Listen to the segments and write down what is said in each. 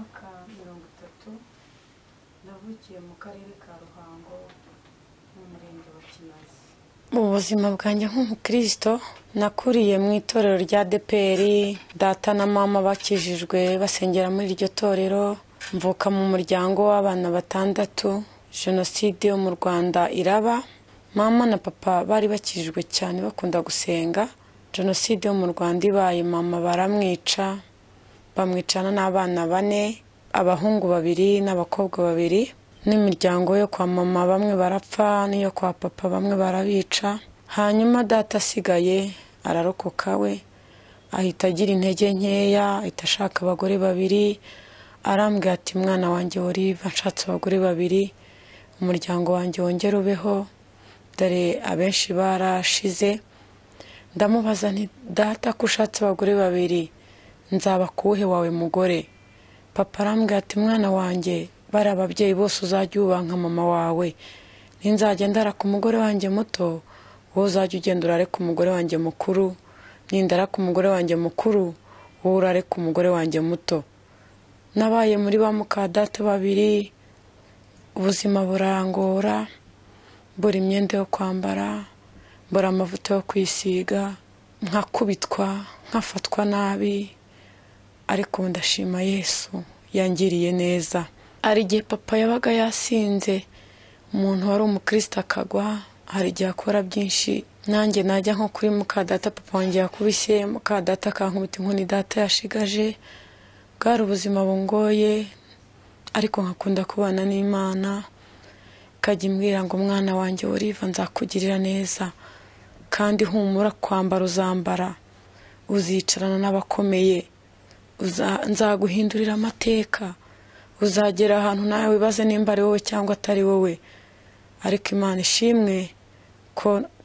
Imyaka 30, navukiye mu karere ka Ruhango mu murenge wa Kinazi. Mu buzima bwanjye nk'umukristo, nakuriye mu itorero rya ADEPR. Data na mama bakijijwe, basengera muri iryo torero. Mvuka mu muryango w'abana 6. Jenoside yo mu Rwanda iraba, mama na papa bari bakijijwe cyane, bakunda gusenga. Jenoside yo mu Rwanda ibaye, mama baramwica, bamwicana n'abana 4, abahungu 2 n'abakobwa 2. N'imiryango yo kwa mama bamwe barapfa, n'iyo kwa papa bamwe barabica. Hanyuma data asigaye ararokoka, we ahita agira intege nkeya, ahita ashaka abagore 2. Arambwira ati mwana wanjye Olive, nshatse abagore 2, umuryango wanjye wongere ubeho, dore abenshi barashize. Ndamubaza nti data ko ushatse abagore 2, nzaba kuwuhe wawe mugore? Papa arambwira ati mwana wanjye, bari ababyeyi bose uzajya uba nka mama wawe, ninzajya ndara ku mugore wanjye muto, wowe uzajya ugenda urare ku mugore wanjye mukuru, nindara ku mugore wanjye mukuru, wowe urare ku mugore wanjye muto. Nabaye muri ba muka data 2, ubuzima burangora, mbura imyenda yo kwambara, mbura amavuta yo kwisiga, nkakubitwa, nkafatwa nabi, ariko ndashima Yesu yangiriye neza. Hari igihe papa yabaga yasinze, umuntu wari umukristo akagwa, hari igihe akora byinshi. Nanjye najya nko kuri muka data, papa wanjye yakubise, muka data akankubita inkoni data yashigaje. Bwari ubuzima bungoye, ariko nkakunda kubana n'Imana. Ikajya imbwira ngo mwana wanjye Olive, nzakugirira neza, kandi humura, kwambara uzambara, uzicarana n'abakomeye, nzaguhindurira amateka, uzagera ahantu nawe wibaze nimba ari wowe cyangwa atari wowe. Ariko Imana ishimwe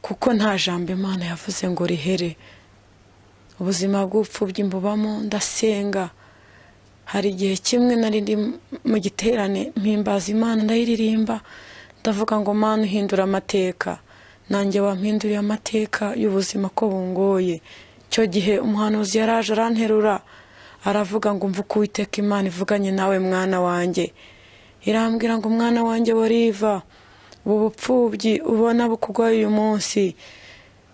kuko nta jambo Imana yavuze ngo rihere. Ubuzima bw'ubupfubyi mbubamo, ndasenga. Hari igihe kimwe nari ndi mu giterane, mpimbaza Imana, ndayiririmba, ndavuga ngo Mana uhindura amateka, nanjye wampinduriye amateka y'ubuzima ko bungoye. Icyo gihe umuhanuzi yaraje aranterura, aravuga ngo mva uko Uwiteka Imana ivuganye nawe mwana wanjye. Irambwira ngo mwana wanjye Olive, ubu bupfubyi ubona bukugoye uyu munsi,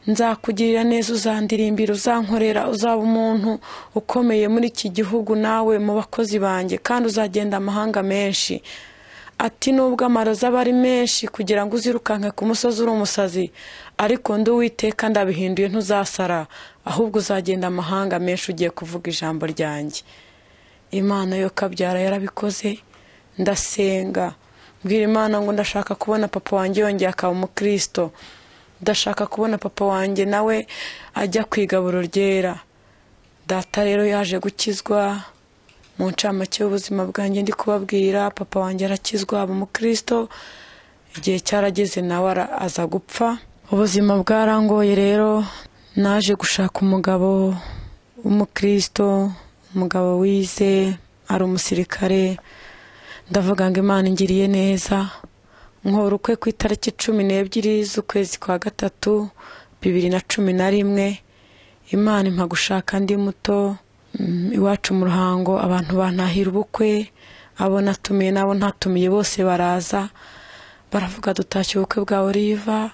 nzakugirira neza, uzandirimbira, uzankorera, uzaba umuntu ukomeye muri iki gihugu nawe mu bakozi banjye, kandi uzagenda amahanga menshi. Ati nubwo amaroza aba ari menshi kugira ngo uzirukanke ku musozi uri umusazi, ariko ndi Uwiteka ndabihinduye, ntuzasara, ahubwo uzagenda amahanga menshi ugiye kuvuga ijambo ryanjye. Imana yo kabyara yarabikoze. Ndasenga, mbwira Imana ngo ndashaka kubona papa wanjye yongeye akaba umukristo, ndashaka kubona papa wanjye nawe ajya ku igaburo ryera. Data rero yaje gukizwa. Mu ncamake y'ubuzima bwanjye ndi kubabwira, papa wanjye arakizwa aba umukristo, igihe cyarageze nawe aza gupfa. Ubuzima bwarangoye rero, naje gushaka umugabo w'umukristo, umugabo wize, ari umusirikare. Ndavuga ngo Imana ingiriye neza. Nkora ukwe ku itariki 12 z'ukwezi kwa 3 2011. Imana impa gushaka ndi muto. Iwacu mu Ruhango abantu bantahira ubukwe, abo natumiye n'abo ntatumiye bose baraza, baravuga dutashye ubukwe bwa Olive.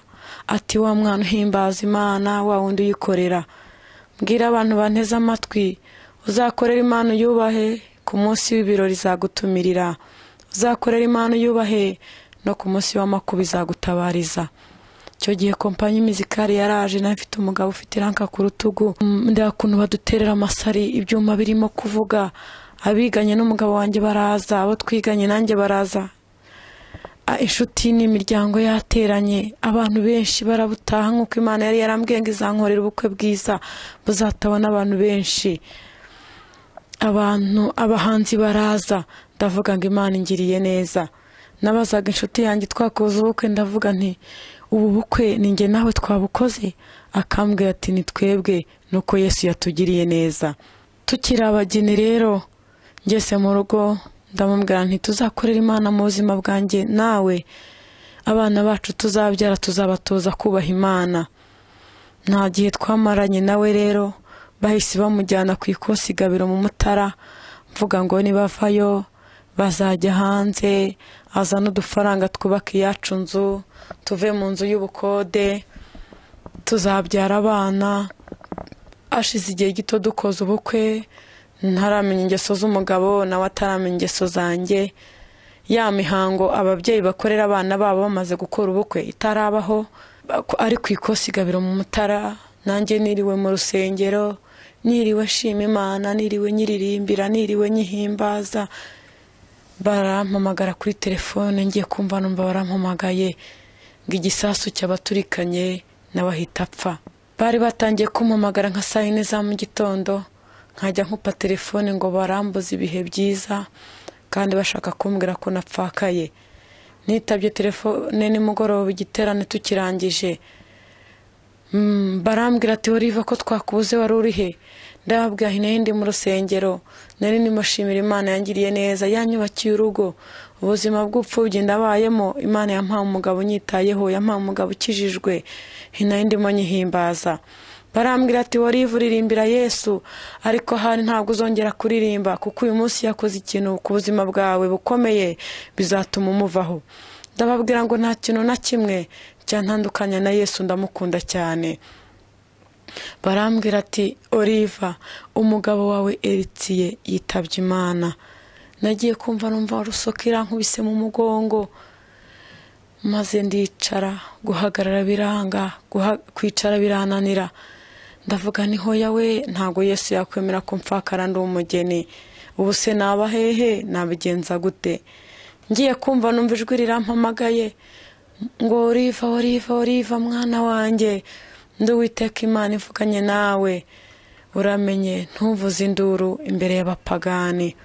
Ati wa mwana uhimbaza Imana, wa wundi uyikorera. Mbwira abantu banteze amatwi, uzakorera Imana uyubahe, ku munsi w'ibirori izagutumirira, uzakorera Imana uyubahe, no ku munsi w'amakuba izagutabariza. Icyo gihe kompanyi mizikari yaraje, nawe mfite umugabo ufite iranka ku rutugu, ndeba ukuntu baduterera amasari, ibyuma birimo kuvuga. Abiganye n'umugabo wanjye baraza, abo twiganye nanjye baraza, inshuti n'imiryango yateranye, abantu benshi barabutaha, nk'uko Imana yari yarambwiye ngo izankorera ubukwe bwiza buzatabona abantu benshi. Abantu abahanzi baraza, ndavuga ngo Imana ingiriye neza. Nabazaga inshuti yanjye twakoze ubukwe, ndavuga nti ubu bukwe ni njye nawe twabukoze? Akambwira ati ni twebwe, nuko Yesu yatugiriye neza. Tukiri abageni rero, ngeze mu rugo ndamubwira nti tuzakorera Imana mu buzima bwanjye nawe, abana bacu tuzabyara tuzabatoza kubaha Imana. Nta gihe twamaranye nawe rero, bahise bamujyana ku ikosi Gabiro mu Mutara, Mvuga ngo nibavayo bazajya hanze, azana udufaranga twubaka iyacu nzu, tuve mu nzu y'ubukode, tuzabyara abana. Ashize igihe gito dukoze ubukwe, ntaramenya ingeso z'umugabo nawe ataramenya ingeso zanjye. Ya mihango ababyeyi bakorera abana babo bamaze gukora ubukwe itarabaho, ari ku ikosi Gabiro mu Mutara. Nanjye niriwe mu rusengero, niriwe nshima Imana, niriwe nyiririmbira, niriwe nyihimbaza. Barampamagara kuri telefone, ngiye kumva numva barampamagaye ngo igisasu cyabaturikanye nawe ahita apfa. Bari batangiye kumpamagara nka saa 4 za mu gitondo, nkajya nkupa telefone ngo barambuze ibihe byiza kandi bashaka kumbwira ko napfakaye. Nitabye telefone nimugoroba igiterane tukirangije, barambwira ati Oliva ko twakubuze wari uri he? Ndababwira nti ndi mu rusengero, nari ndimo Imana yangiriye neza, yanyubakiye urugo, ubuzima bw'upfubyi ndabayemo, Imana yampaye umugabo unyitayeho, yampaye umugabo ukijijwe, nari ndimo nyihimbaza. Barambwira ati Oliva uririmbira Yesu, ariko hari ntabwo uzongera kuririmba kuko uyu munsi yakoze ikintu ku buzima bwawe bukomeye bizatuma umuvaho. Ndababwira ngo nta kintu na kimwe cyantandukanya na Yesu, ndamukunda cyane. Barambwira ati Oliva umugabo wawe Eritiye yitabye Imana. Nagiye kumva numva rusoka irankubise mu mugongo, maze ndicara, guhagarara biranga, kwicara birananira. Ndavuga ni hoya we, ntago Yesu yakwemera ko mfakara ndi umugeni, ubu se naba hehe, nabigenza gute? Ngiye kumva numva ijwi rirampamagaye ngo Oliva, Oliva, Oliva mwana wanjye, ndi Uwiteka Imana ivuganye nawe, uramenye ntuvuze induru imbere y'abapagani.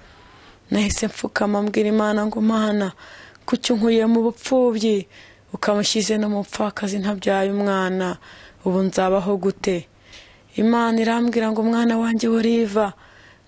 Nahise mfukama mbwira Imana ngo Mana, kuki unkuye mu bupfubyi ukamushyize no mu bupfakazi ntabyaye umwana, ubu nzabaho gute? Imana irambwira ngo mwana wanjye Oliva,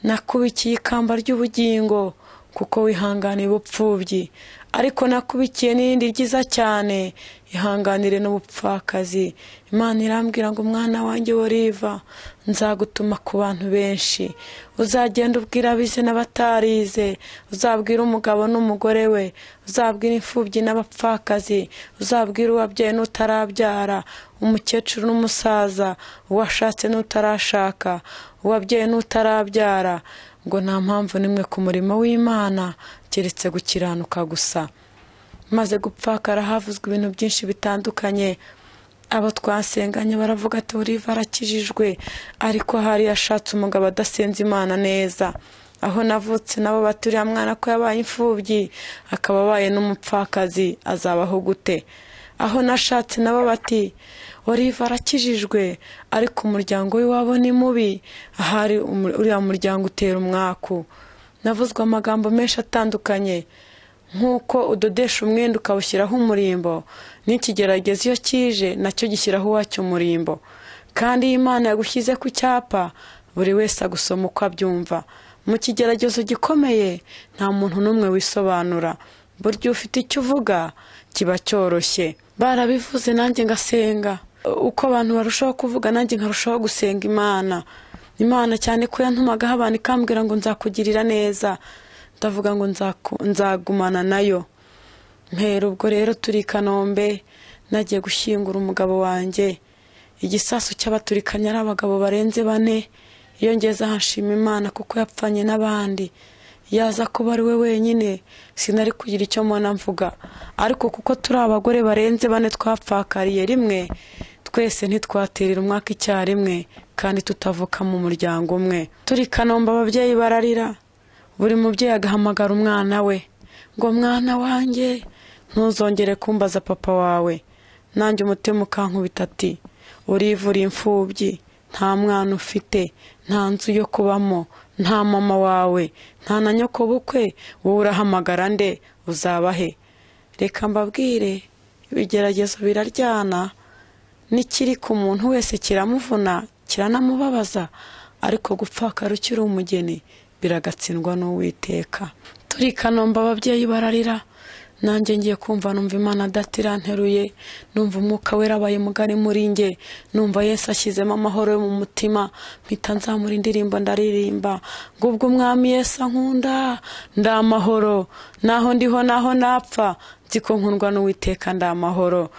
nakubikiye ikamba ry'ubugingo kuko wihanganiye ubupfubyi, ariko nakubikiye n'irindi ryiza cyane, ihanganire n'ubupfakazi. Imana irambwira ngo mwana wanjye Oliva, nzagutuma ku bantu benshi, uzagenda ubwira abize n'abatarize, uzabwira umugabo n'umugore we, uzabwira imfubyi n'abapfakazi, uzabwira uwabyaye n'utarabyara, umukecuru n'umusaza, uwashatse n'utarashaka, uwabyaye n'utarabyara, ngo nta mpamvu nimwe ku murimo w'Imana keretse gukiranuka gusa. Maze gupfakara havuzwe ibintu byinshi bitandukanye. Abo twasenganye baravuga ati Oliva arakijijwe, ariko hari yashatse umugabo adasenze Imana neza. Aho navutse nabo baturiye mwana ko yabaye imfubyi akaba abaye n'umupfakazi, azabaho gute? Aho nashatse nabo bati Oliva arakijijwe, ariko umuryango w'iwabo ni mubi, ahari uriya muryango utera umwaku. Navuzwe amagambo menshi atandukanye, nk'uko udodesha umwenda ukawushyiraho umurimbo, n'ikigeragezo iyo kije nacyo gishyiraho uwacyo umurimbo. Kandi iyo Imana yagushyize ku cyapa, buri wese agusoma uko abyumva. Mu kigeragezo gikomeye nta muntu n'umwe wisobanura, burya ufite icyo uvuga kiba cyoroshye. Barabivuze nanjye ngasenga, uko abantu barushaho kuvuga nanjye nkarushaho gusenga Imana. Imana cyane ko yantumagaho abantu ikambwira ngo nzakugirira neza, ndavuga ngo nzagumana nayo. Mpera ubwo rero turi i Kanombe, nagiye gushyingura umugabo wanjye. Igisasu cy'abaturikanye ari abagabo barenze 4. Iyo ngeze aha nshima Imana kuko yapfanye n'abandi. Yaza kuba ari we wenyine sinari kugira icyo mbona mvuga, ariko kuko turi abagore barenze 4 twapfakariye rimwe, twese ntitwaterera umwaka icyarimwe kandi tutavuka mu muryango umwe. Turi Kanombe ababyeyi bararira, buri mubyeyi agahamagara umwana we ngo mwana wanjye ntuzongere kumbaza papa wawe. Nanjye umutima ukankubita ati Oliva uri imfubyi, nta mwana ufite, nta nzu yo kubamo, nta mama wawe, nta na nyoko bukwe, wowe urahamagara nde, uzaba he? Reka mbabwire, ibigeragezo biraryana, n'ikiri ku muntu wese kiramuvuna, kiranamubabaza, ariko gupfakara ukiri umugeni biragatsindwa n'Uwiteka. Turi Kanombe ababyeyi bararira, Nanjye ngiye kumva numva Imana Data iranteruye, numva umwuka wera abaye mugari muri nge, numva Yesu ashyizemo amahoro yo mu mutima, mpita nzamura indirimbo ndaririmba ngo ubwo umwami Yesu ankunda ndamahoro, naho ndiho naho napfa nzi ko nkundwa n'Uwiteka ndamahoro.